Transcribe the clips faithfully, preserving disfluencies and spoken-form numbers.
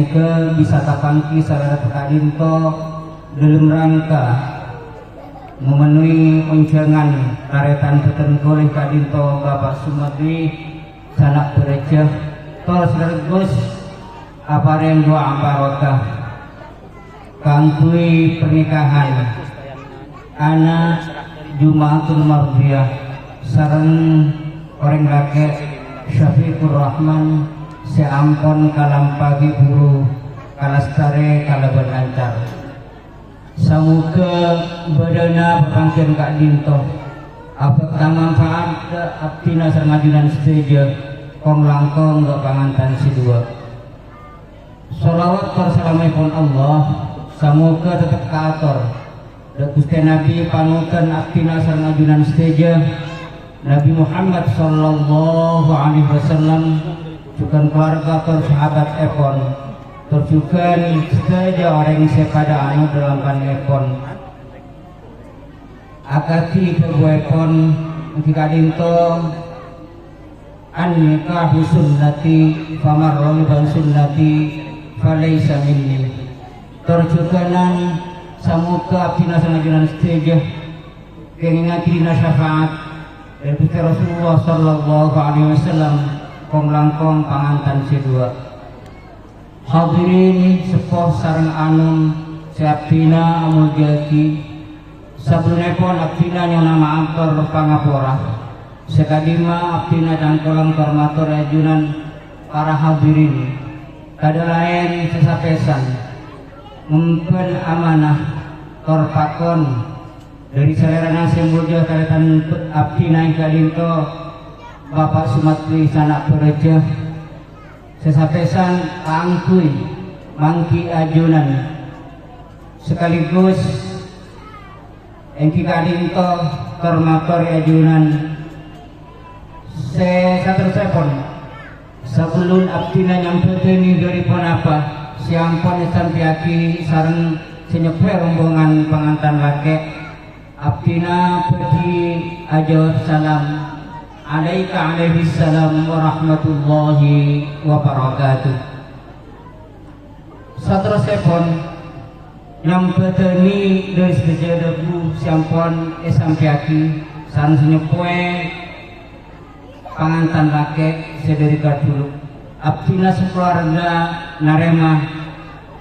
Saèngghâ bisa tapangghi sareng ka'dinto dâlem rangka memenuhi onjhângan tarètan bhâdhân kaulâ ka'dinto Bapa' Sumadri, sana' bârâjâ, tor sekaligus aparèng du'a barokah kaangghuy pernikahan ana' Jumaatul Mardiyah sareng orèng lakè' Syafiqur Rahman sè ampon kalampaghi buru kalastarè kalabân lancar. Samoghâ bâdâna papangghiân ka'dinto abhâkta manfaat dâ' abdhina sareng ajunan sadhâjâ, kong-langkong dâ' pangantan sè duwâ'. Sholawat tor salamaèpon Allah samoghâ teptep kaator dâ' Ghustè Nabbhi panutan abdhina sareng ajunan sadhâjâ, Nabbhi Muhammad sallallahu alaihi wasallam, jhughân kalowarga tor sahabatèpon, tor jhughân sadhâjâ orèng sè padâ anut dâlem panèpon. Akadhi dhâbuèpon èngghi ka'dinto, "An-nikahu sunnati, faman raghiba an sunnati falaisa minni." Tor jhughânan samoghâ abdhina sareng ajunan sadhâjâ kèngèngaghi dina syafaat dâri Ghustè Rasulullah sallallahu alaihi wasallam, kong-langkong pangantan sè duwâ'. Hadirin seppo sareng anom sè abdhina amoljâ'aghi, sabellunèpon abdhina nyo'ona maaf tor pangapora. Sè kadhimma abdhina cangkolang tor mator è ajunan para hadirin, tadâ' laèn sè sapèsan ngemban amanah tor pakon dâri salèrana sè molja tarètan abdhina è ka'dinto, Bapa' Sumadri sana' bârâjâ, sè sapèsan kaangghuy mangghi ajunan, sekaligus èngghi ka'dinto tor mator è ajunan sè saterrossèpon. Sabellun abdhina nyambhâdhâni dâri ponapa sè ampon èsampèyaghi sareng sè nyebbhâ rombongan pangantan lakè', abdhina bhâdhi ajâwâb salam, "Alaika alaihis salam warahmatullahi wabarakatuh." Saterrossèpon, nyambhâdhâni dâri sadhâjâ dhâbu sè ampon èsampèyaghi sareng sè nyebbhâ pangantan lakè' sè dâri kadhulu. Abdhina sakalowarga narèma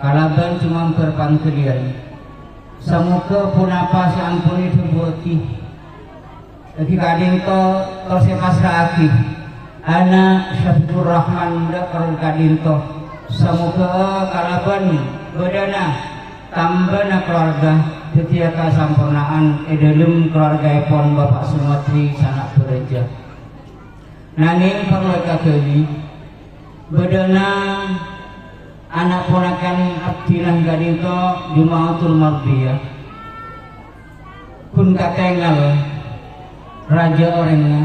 kalabân coma bâr pangghâliyân. Samoghâ ponapa sè ampon èdhâbuwâghi èngghi ka'dinto tor sè èpassra'aghi ana' Syafiqur Rahman dâ' kalowarga ka'dinto. Samoghâ kalabân bâdâna tambâna kalowarga dhâddhiyâ kasamporna'an è dâlem kalowargaèpon Bapa' Sumadri sana' bârâjâ. Nangèng parlo èkaghâli, bâdâna ana' ponakan abdhina ka'dinto Jumaatul Mardiyah. Ghun katèngal rajâ orèngnga,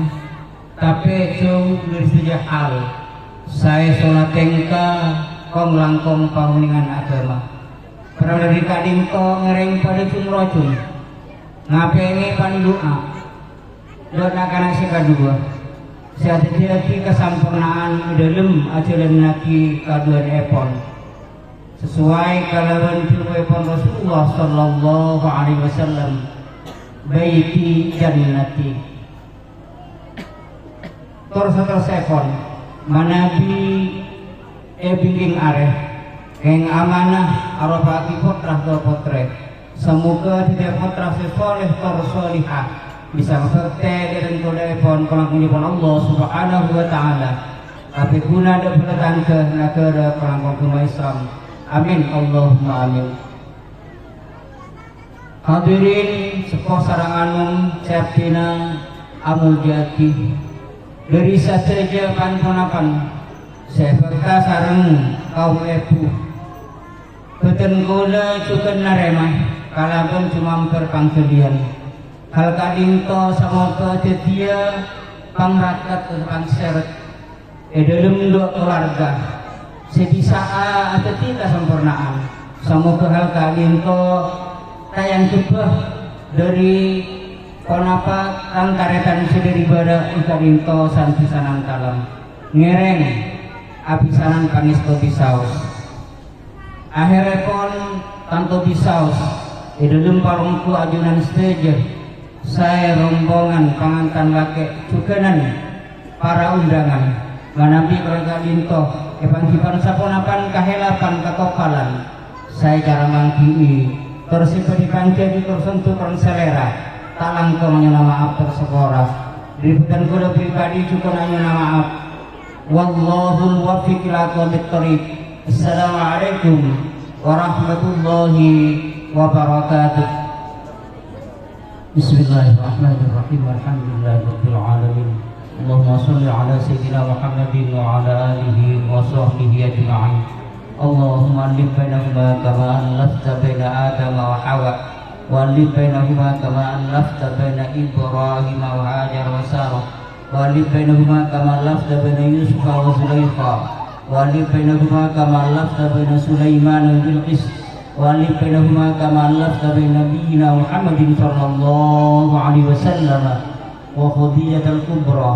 tapè jhâu dâri sadhâjâ hal, saè sola tèngka, kong-langkong paonèngan aghâma. Parlo dâri ka'dinto ngèrèng padâ jung-rojung, ngapèngè pan-du'a dâ' na'-kana' sè kaduwâ, sè adhâddhiyâghi kasamporna'an è dâlem ajhâlannaghi kaduwâ'èpon. Sasowai kalabân dhâbuèpon Rasulullah sallallahu alaihi wasallam, "Baiti jannati." Tor saterrossèpon, manabi è bingking arè, kèng amanah aropa'aghi pottra tor pottrè. Samoghâ dhâddhiyâ pottra sè soleh tor solihah, bisa mabhâktè dâ' rèng-tolèpon kalangkong nyamana Allah Subhanahu wa Ta'ala. Tapè ghuna dâ' bhâlâ tangghâ naghârâ kalangkong ommat Islam. Amin, Allahumma amin. Hadirin seppo sareng anom sè abdhina amoljâ'aghi. Dâri sadhâjâ pan-ponapan sè èbhâkta sareng kaum èbhu, bhâdhân kaulâ jhughân narèma kalabân coma bâr pangghâliyân. Hal ka'dinto samoghâ dhâddhiyâ pangrèkat, pangsèrèt è dâlem duwâ' kalowarga sè bisa'a adhâddhi kasamporna'an. Samoghâ hal ka'dinto ta' èangghep dâri ponapa tan-tarètan sè dâri bârâ' è ka'dinto san-bhisanan kalam ngèrèng abhisanan pangèsto bisaos. Aherrèpon, tanto bisaos, è dhâlem palongghu ajunan sadhâjâ, saè rombongan pangantan lakè' jhughânan para undangan, manabi ka'dinto èpangghi pan-saponapan kahèlapan katopalan, saè cara mangghi'i, tor sè bhâdhi panjhâri tor sonto' ka'dinto salèra, ta' langkong nyo'ona ma'ap tor sapora. Dhâri bhâdhân kaulâ pribadi jhughân nyo'ona ma'ap. Wallahul muwaffiq ila aqwamit thoriq. Assalamualaikum warahmatullahi wabarakatuh. Bismillahirrahmanirrahim. Alhamdulillahirabbil alamin. Allahumma shalli ala sayyidina Muhammadin wa ala alihi wa sahbihi ajma'in. Allahumma allif bainahuma kama allafta baina Adama wa Hawa. Wa allif bainahuma kama allafta baina Ibrahim wa Hajar wa Sarah. Wa allif bainahuma kama allafta baina Yusuf wa Zulaikha. Wa allif bainahuma kama allafta baina Sulaiman wa Bilqis. Wa allif bainahuma kama allafta baina nabiyyina Muhammadin sallallahu alaihi wasallam wa Khadijatal Kubra.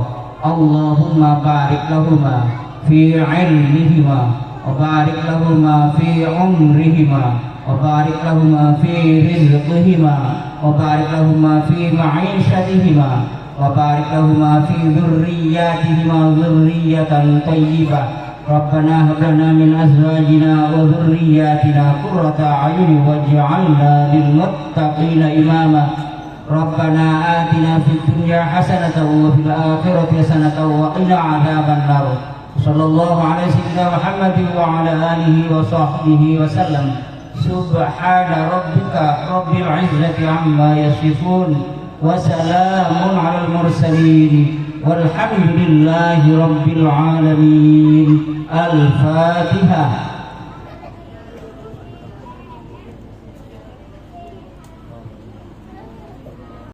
Allahumma barik lahuma fi ilmihima, wa barik lahuma fi umrihima, wa barik lahuma fi rizqihima, wa barik lahuma fi ma'ishatihima, wa barik lahuma fi dzurriyyatihima dzurriyyatan thayyibah. Rabbana hab lana min azwajina wa dzurriyyatina qurrata a'yun waj'alna lil muttaqina imama. Rabbana atina fid dunya hasanatan wa fil akhirati hasanatan wa qina adzabannar. Sallallahu ala sayyidina Muhammadin wa ala alihi wa sahbihi wa sallam. Subhana rabbika rabbil izzati amma yasifun. Wa salamun alal mursalin. Walhamdulillahi rabbil alamin. Al-Fatihah.